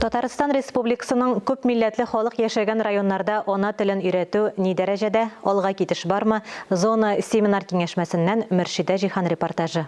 Татарстан Республикасының күп милләтле халык яшәгән районнарда ана телен өйрәтү ни дәрәҗәдә, алга китеш бармы, зона семинар-киңәшмәсеннән Мөршидә Җиһан репортажы.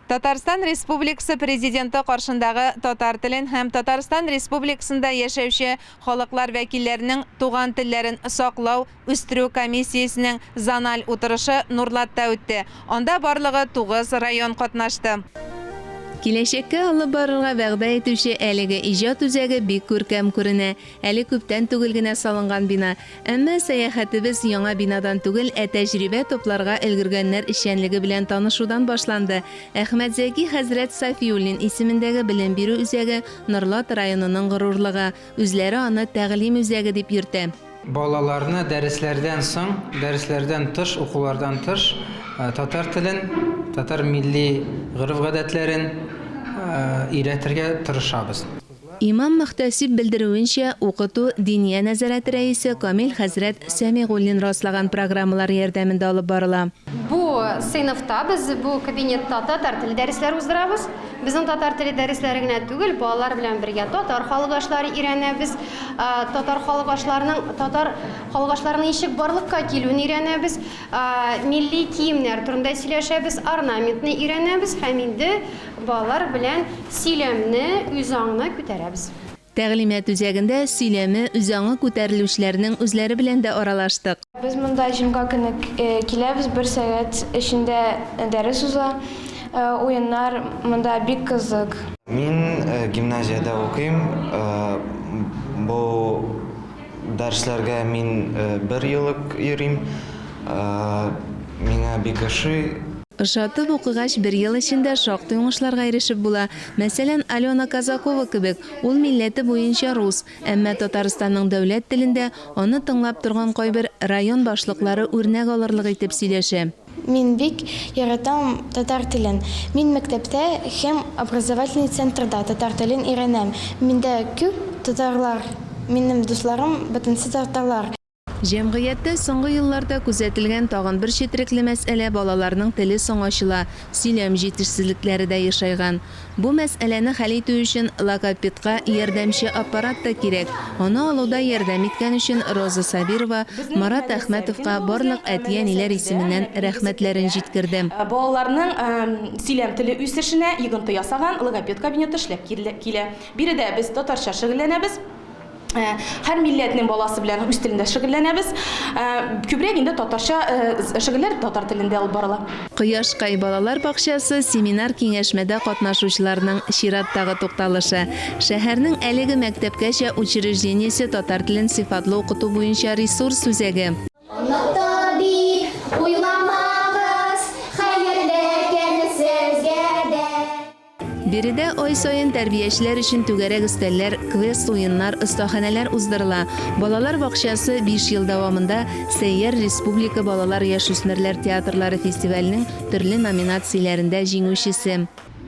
Татарстан Республикасы Президенты каршындагы татар телен һәм Татарстан Республикасында яшәүче халыклар вәкилләренең туган телләрен саклау, үстерү комиссиясенең зональ утырышы Нурлатта үтте. Анда барлыгы 9 район катнашты. Киләчәккә алып барырга вәгъдә итүче әлеге иҗат үзәге бик күркәм күренә. Әле күптән түгел генә салынган бина. Әмма сәяхәтебез яңа бинадан түгел, ә тәҗрибә тупларга өлгергәннәр эшчәнлеге белән танышудан башланды. Әхмәтзәки хәзрәт Сафиуллин исемендәге белем бирү үзәге Норлат районының горурлыгы. Үзләре аны тәгълим үзәге дип йөртә. Балаларны дәресләрдән соң, дәресләрдән тыш, укулардан тыш татар телен, татар милли гореф-гадәтләрен өйрәтергә тырышабыз. Имам-мөхтәсиб белдерүенчә, укыту Диния нәзарәте рәисе Камил хәзрәт Сәмигуллин раслаган программалар ярдәмендә алып барыла. Бу сыйныфта без бу кабинетта татар теле дәресләре уздырабыз. Безнең татар теле дәресләре генә түгел, балалар белән бергә татар халык ашлары өйрәнәбез. Татар халык ашларының татар халык ашларының ничек барлыкка килүен өйрәнәбез. Милли киемнәр турында сөйләшәбез, орнаментны өйрәнәбез һәм инде балалар белән сөйләмне, үзаңны күтәрәбез. Тәгълимат үзәгендә сөйләме, үзаңы күтәрелүчеләрнең үзләре белән дә аралаштык. Без монда җомга көне киләбез, бер сәгать эчендә дәрес уза. Уеннар монда бик кызык. Мин гимназиядә укыйм. Бу дәресләргә мин бер ел ук йөрим. Миңа бик ошый. Ошатып укыгач, бер ел эчендә шактый уңышларга ирешеп була. Мәсәлән, Алена Казакова кебек, ул милләте буенча рус, әмма Татарстанның дәүләт телендә аны тыңлап торган кайбер район башлыклары үрнәк алырлык итеп сөйләшә. Мин бик яратам татар телен. Мин мәктәптә һәм образовательный центрда татар телен өйрәнәм. Миндә күп татарлар, минем дусларым бөтенесе татарлар. Җәмгыятьтә соңгы елларда күзәтелгән тагын бер четерекле мәсьәлә, балаларның теле соң ачыла, сөйләм җитешсезлекләре дә ешайган. Бу мәсьәләне хәл итү өчен логопедка ярдәмче аппарат та кирәк. Аны алуда ярдәм иткән өчен Роза Сабирова Марат Әхмәтовка барлык әти-әниләр исеменнән рәхмәтләрен җиткерде. Балаларның сөйләм теле үсешенә йогынты ясаган логопед кабинеты эшләп килә. Биредә без татарча шөгыльләнәбез. Һәр милләтнең баласы белән үз телендә шөгыльләнәбез. Күбрәк инде татарча шөгыльләр татар телендә алып барыла. Кояшкай балалар бакчасы семинар-киңәшмәдә катнашучыларның чираттагы тукталышы. Шәһәрнең әлеге мәктәпкәчә учреждениесе татар телен сыйфатлы укыту буенча ресурс үзәге. Оныта дип уйламагыз, хәерле көн сезгә дә. Биредә ай саен тәрбиячеләр өчен түгәрәк өстәлләр, квест-уеннар, остаханәләр уздырыла. Балалар бакчасы биш ел дәвамында Сәйяр республика балалар-яшүсмерләр театрлары фестиваленең төрле номинацияләрендә җиңүчесе.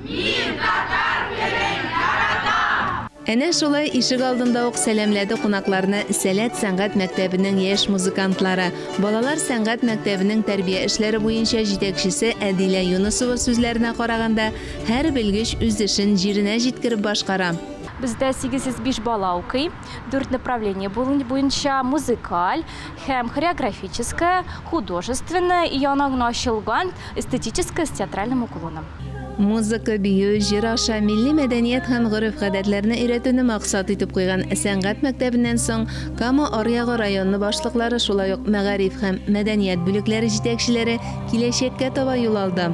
Мин татар телен яратам! Әнә шулай ишек алдында ук сәламләде кунакларны Сәләт сәнгать мәктәбенең яшь музыкантлары. Балалар сәнгать мәктәбенең тәрбия эшләре буенча җитәкчесе Әдилә Юнысова сүзләренә караганда, һәр белгеч үз эшен җиренә җиткереп башкара. Бездә 805 бала укый, дүрт направление буенча, музыкаль һәм хореографическое, художественное и яңа гына ачылган эстетическое с театральным уклоном. Музыка, бию, җыр аша милли мәдәният һәм гореф-гадәтләрне өйрәтүне максат итеп куйган сәнгать мәктәбеннән соң Кама аръягы районы башлыклары, шулай ук мәгариф һәм мәдәният бүлекләре җитәкчеләре киләчәккә таба юл алды.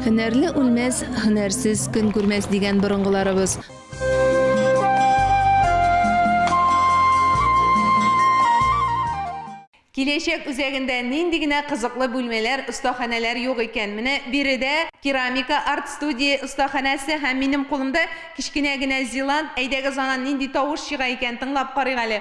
Һөнәрле үлмәс, һөнәрсез көн күрмәс дигән борынгыларыбыз. Киләчәк үзәгендә нинди генә кызыклы бүлмәләр, остаханәләр юк икән. Менә биредә керамика арт-студия остаханәсе һәм минем кулымда кечкенә генә Зилант. Әйдәгез, аннан нинди тавыш чыга икән, тыңлап карыйк әле.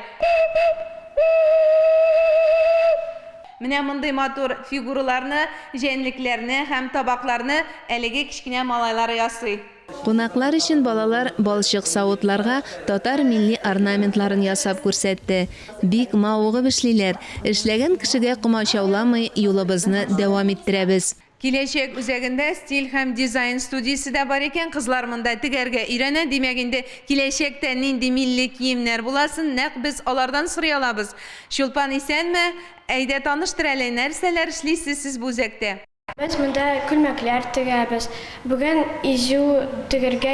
Менә мондый матур фигураларны, җәнлекләрне һәм табакларны әлеге кечкенә малайлар ясый. Кунаклар өчен балалар балчык савытларга татар милли орнаментларын ясап күрсәтте. Бик мавыгып эшлиләр. Эшләгән кешегә комачауламый, юлыбызны дәвам иттерәбез. Киләчәк үзәгендә стиль һәм дизайн студиясе дә бар икән. Кызлар монда тегәргә өйрәнә. Димәк, инде киләчәктә нинди милли киемнәр буласын нәкъ без алардан сорый алабыз. Чулпан, исәнме? Әйдә, таныштыр әле, нәрсәләр эшлисез сез бу үзәктә? Без монда күлмәкләр тегәбез. Бүген изү тегергә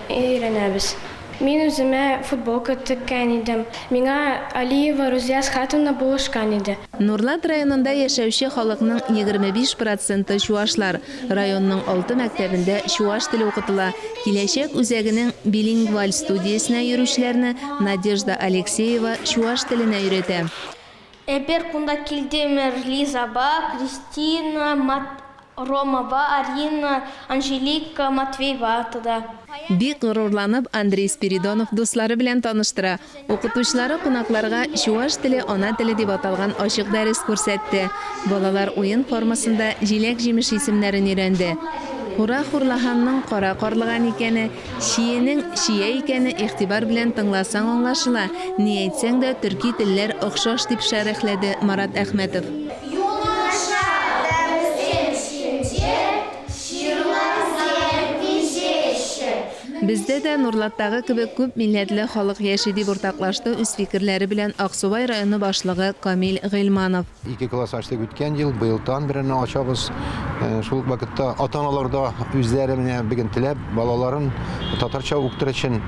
өйрәнәбез. Мин үземә футболка теккән идем. Миңа Алиева Рузия Асхатовна булышкан иде. Нурлат районында яшәүче халыкның 25 проценты чуашлар. Районның алты мәктәбендә чуаш теле укытыла. Киләчәк үзәгенең билингваль студиясенә йөрүчеләрне Надежда Алексеева чуаш теленә өйрәтә. Эпир кунта килтӗмӗр Лизапа, Кристина, Ромапа, Арина, Анжелика, Матвейпа тата. Бик горурланып, Андрей Спиридонов дуслары белән таныштыра. Укытучылары кунакларга Чуаш теле, ана теле дип аталган ачык дәрес күрсәтте. Балалар уен формасында җиләк-җимеш исемнәрен өйрәнде. Хура хурлаһанның кара карлыган икәне, Чиенең чия икәне игътибар белән тыңласаң аңлашыла, ни әйтсәң дә, төрки телләр охшаш, дип шәрехләде Марат Әхмәтов. Юнашар та вӗсем ҫинче ҫырласем пиҫеҫҫӗ. Бездә дә Нурлаттагы кебек күп милләтле халык яши, дип уртаклашты үз фикерләре белән Аксубай районы башлыгы Камил Гыйльманов. Ике класс ачтык үткән ел, быел тагын берне ачабыз. Шул ук вакытта ата-аналар да үзләре менә бүген теләп балаларын татарча укытыр өчен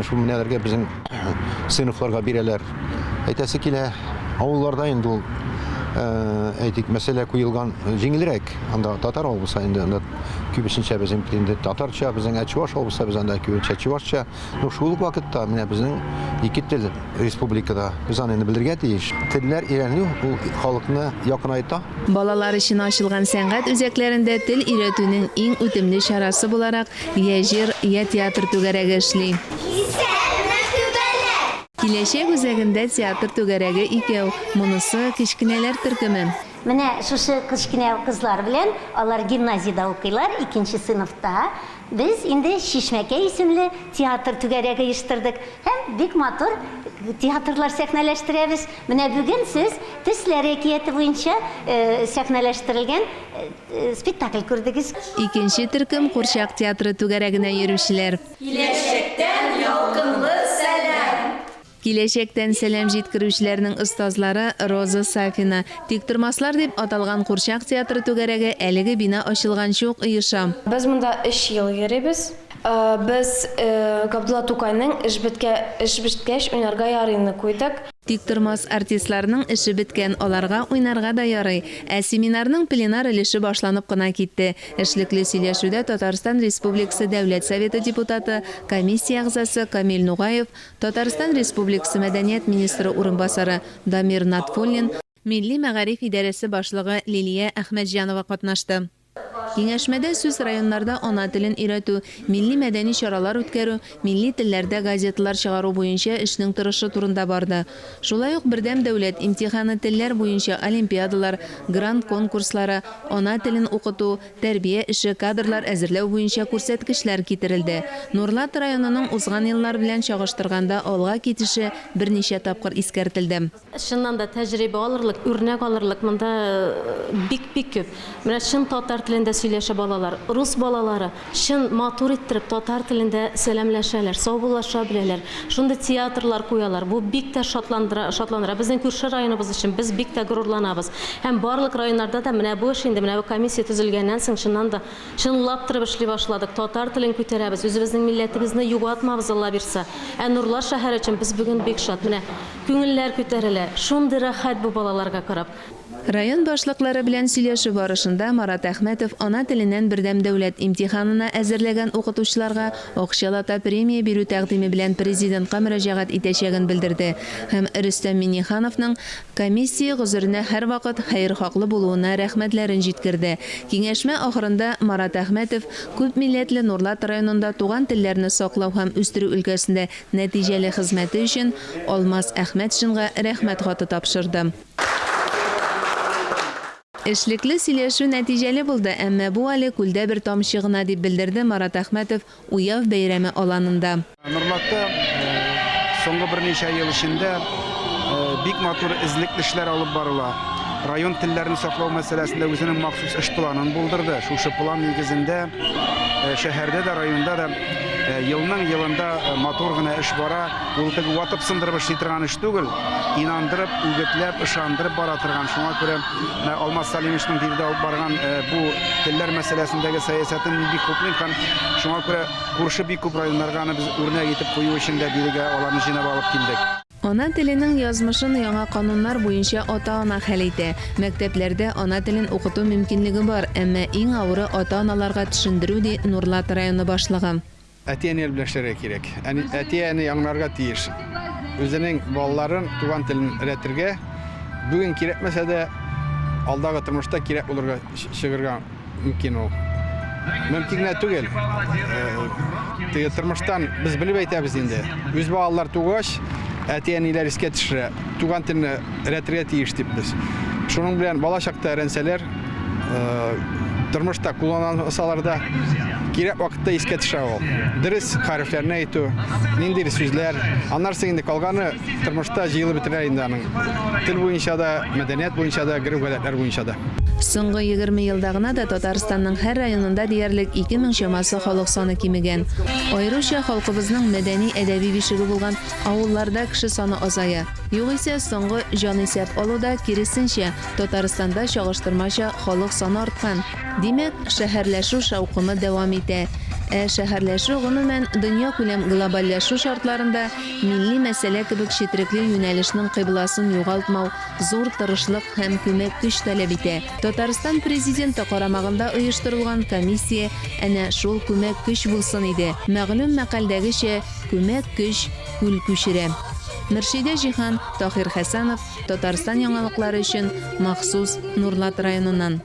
шул менәләргә безнең сыйныфларга бирәләр. Әйтәсе килә, авылларда инде ул әйтик, мәсьәлә куелган җиңелрәк. Анда татар авыл булса инде анда күбесенчә безнең инде татарча, безнең ә чуваш авыл булса без анда күбесенчә чувашча. Ну, шул ук вакытта менә безнең ике тел республикада. Без аны инде белергә тиеш. Телләр өйрәнү ул халыкны якынайта. Балалар өчен ачылган сәнгать үзәкләрендә тел өйрәтүнең иң үтемле чарасы буларак я җыр, я театр түгәрәге эшли. Исәнме, күбәләк! Киләчәк үзәгендә театр түгәрәге икәү, монысы, кечкенәләр төркеме. Менә шушы кечкенә кызлар белән, алар гимназиядә укыйлар, икенче сыйныфта, Без инде Чишмәкәй исемле театр түгәрәге оештырдык һәм бик матур театрлар сәхнәләштерәбез. Менә бүген сез Төсләр әкияте буенча сәхнәләштерелгән спектакль күрдегез. Икенче төркем курчак театры түгәрәгенә йөрүчеләр. Киләчәктән ялкынлы сәлам! Киләчәктән сәлам җиткерүчеләрнең остазлары Роза Сафина. Тиктормаслар дип аталган курчак театры түгәрәге әлеге бина ачылганчы ук оеша. Без монда өч ел йөрибез. Без Габдулла Тукайның Эш беткә, эш беткәч уйнарга ярыйны куйдык. Тиктормас артистларның эше беткән, аларга уйнарга да ярый. Ә семинарның пленар өлеше башланып кына китте. Эшлекле сөйләшүдә Татарстан Республикасы Дәүләт Советы депутаты, комиссия әгъзасы Камил Нугаев, Татарстан Республикасы мәдәният министры урынбасары Дамир Натфуллин, Милли мәгариф идарәсе башлыгы Лилия Әхмәтҗанова катнашты. Киңәшмәдә сүз районнарда ана телен өйрәтү, милли-мәдәни чаралар үткәрү, милли телләрдә газеталар чыгару буенча эшнең торышы турында барды. Шулай ук бердәм дәүләт имтиханы, телләр буенча олимпиадалар, грант конкурслары, ана телен укыту, Тәрбия эше, кадрлар әзерләү буенча күрсәткечләр китерелде. Нурлат районының узган еллар белән чагыштырганда алга китеше берничә тапкыр искәртелде. Чыннан да тәҗрибә алырлык, үрнәк алырлык монда бик-бик күп. Менә чын татар телендә сөйләшә балалар. Рус балалары чын матур иттереп татар телендә сәламләшәләр, саубуллаша беләләр. Шундый театрлар куялар. Бу бик тә шатландыра, шатландыра. Безнең күрше районыбыз өчен без бик тә горурланабыз. Һәм барлык районнарда да менә бу эш инде, менә бу комиссия төзелгәннән соң, чыннан да, чынлап торып эшли башладык. Татар телен күтәрәбез, үзебезнең милләтебезне югалтмабыз, Алла бирса. Ә Нурлат шәһәре өчен без бүген бик шат. Менә күңелләр күтәрелә. Шундый рәхәт бу балаларга карап. Район башлыклары белән сөйләшү барышында Марат Әхмәтов ана теленнән бердәм дәүләт имтиханына әзерләгән укытучыларга акчалата премия бирү тәкъдиме белән Президентка мөрәҗәгать итәчәген белдерде һәм Рөстәм Миңнехановның комиссия гозеренә һәрвакыт хәерхаклы булуына рәхмәтләрен җиткерде. Киңәшмә ахырында Марат Әхмәтов күпмилләтле Нурлат районында туган телләрне саклау һәм үстерү өлкәсендә нәтиҗәле хезмәте өчен Алмаз Әхмәтшинга Рәхмәт хаты тапшырды. Эшлекле сөйләшү нәтиҗәле булды, әмма бу әле күлдә бер тамчы гына, дип белдерде Марат Әхмәтов Уяв бәйрәме аланында. Нурлатта соңгы берничә ел эчендә бик матур эзлекле эшләр алып барыла. Район телләрен саклау мәсьәләсендә үзенең махсус эш планын булдырды. Шушы план нигезендә шәһәрдә дә, районда да елның елында матур гына эш бара. Ул теге ватып сындырып эшли торган эш түгел, инандырып, үгетләп, ышандырып бара торган. Шуңа күрә менә Алмаз Салимовичның биредә алып барган бу телләр мәсьәләсендәге сәясәтен мин бик хуплыйм һәм шуңа күрә күрше бик күп районнарга аны без үрнәк итеп кую өчен дә бирегә аларны җыйнап алып килдек. Ана теленең язмышын яңа кануннар буенча ата-ана хәл итә. Мәктәпләрдә ана телен укыту мөмкинлеге бар, әмма иң авыры ата-аналарга төшендерү, ди Нурлат районы башлыгы. Әти-әниләр белән эшләргә кирәк. Әти-әни аңларга тиеш. Үзенең балаларын туган телен өйрәтергә, бүген кирәкмәсә дә, алдагы тормышта кирәк булырга чыгырга мөмкин ул. Мөмкин генә түгел. Теге тормыштан без белеп әйтәбез инде. Үз балалар тугач, әти-әниләр искә төшерә. Туган телне өйрәтергә тиеш дип без. Шуның белән бала чакта өйрәнсәләр, тормышта кулланалсалар да, кирәк вакытта искә төшә ул. Дөрес хәрефләрне әйтү, ниндидер сүзләр. Аннан соң инде калганы тормышта җыелып бетерә инде аның. Тел буенча да, мәдәният буенча да, гореф-гадәтләр буенча да. Соңгы 20 елда гына да Татарстанның һәр районында диярлек 2000 чамасы халык саны кимегән. Аеруча халкыбызның мәдәни-әдәби бишеге булган авылларда кеше саны азая. Югыйсә, соңгы җанисәп алуда, киресенчә, Татарстанда чагыштырмача халык саны арткан. Димәк, шәһәрләшү шаукымы дәвам итә. Ә шәһәрләшү, гомумән, дөньякүләм глобальләшү шартларында милли мәсьәлә кебек четерекле юнәлешнең кыйбласын югалтмау зур тырышлык һәм күмәк көч таләп итә. Татарстан Президенты карамагында оештырылган комиссия әнә шул күмәк көч булсын иде. Мәгълүм мәкальдәгечә, күмәк көч күл күчерә. Мөршидә Җиһан, Таһир Хәсәнов, Татарстан яңалыклары өчен махсус Нурлат районыннан.